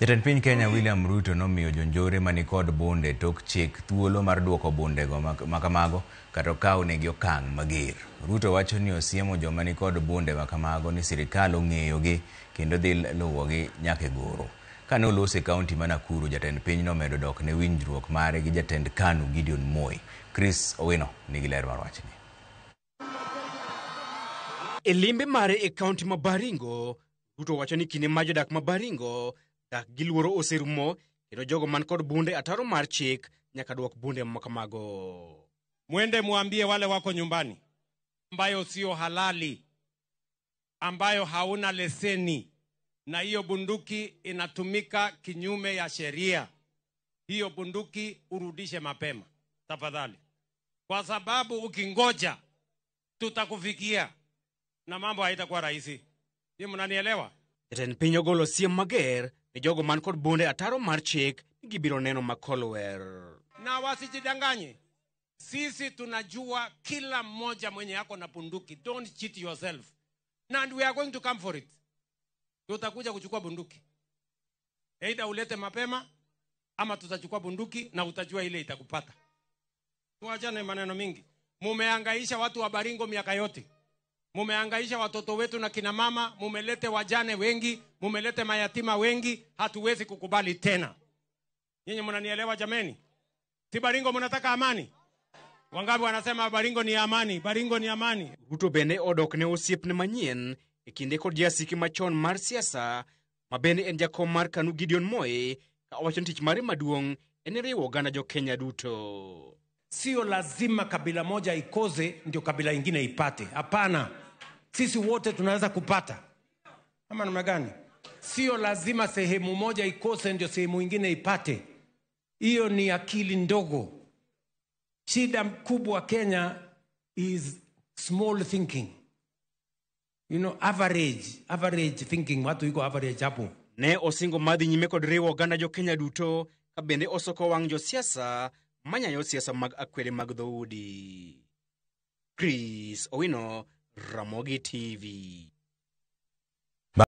Jatend piny Kenya William Ruto nomiyo jonjore manikod bunde tok chik thuolo mar duoko bundego makamago kata okaw negi okang' mager. Ruto wacho ni osiemo joma nikod bunde makamago ni sirikal ong'eyogi kendo dhi luwogi nyaka e goro. Kane oloso e kaunti ma Nakuru, jatend piny nomedo dok ne winjruok mare gi jatend KANU Gideon Moi. Chris Owino nigi ler mar wachni. E limbe mare e kaunti ma Baringo, Ruto wacho ni kinde ma jodak ma Baringo dak gi luoro oserumo kendo jogo man kod bunde ataro mar chik nyaka duok bunde makamago. Mwende muambie wale wako nyumbani ambayo sio halali, ambayo hauna leseni na hiyo bunduki inatumika kinyume ya sheria, hiyo bunduki urudishe mapema tafadhali, kwa sababu ukingoja tutakufikia na mambo haitakuwa rahisi. Ni mnanielewa? Jatend piny ogolo siem mager ne jogo man kod bunde ataro mar chik ni gibiro neno makolwer. Na wasijidanganye, sisi tunajua kila mmoja mwenye ako na bunduki. Don't cheat yourself. And we are going to come for it. Tutakuja kuchukua bunduki. Either ulete mapema ama tutachukua bunduki na utajua ile itakupata. Tuachane maneno mingi. Mumehangaisha watu wa Baringo miaka yote. Mumehangaisha watoto wetu na kina mama, mumelete wajane wengi, mumelete mayatima wengi, hatuwezi kukubali tena. Nyinyi mnanielewa jameni? Si Baringo mnataka amani? Wangapi wanasema Baringo ni amani? Baringo ni amani. Ruto bende odok ne osiepne manyien e kinde kod jasike machon mar siasa ma bende en jakom mar KANU Gideon Moi ka owacho ni tich mare maduong' en riwo oganda jo Kenya duto. Sio lazima kabila moja ikoze ndio kabila ingine ipate. Hapana, sisi wote tunaweza kupata. Ama namna gani? Sio lazima sehemu moja ikose ndio sehemu ingine ipate. Hiyo ni akili ndogo. Shida kubwa Kenya is small thinking. You know, average thinking. Watu iko average hapo. Ne osingo madhi nyime kod riwo oganda jo Kenya duto ka bende osoko wang' josiasa manyayo siasa mag akwede mag dhoudi. Chris Owino, Ramogi TV.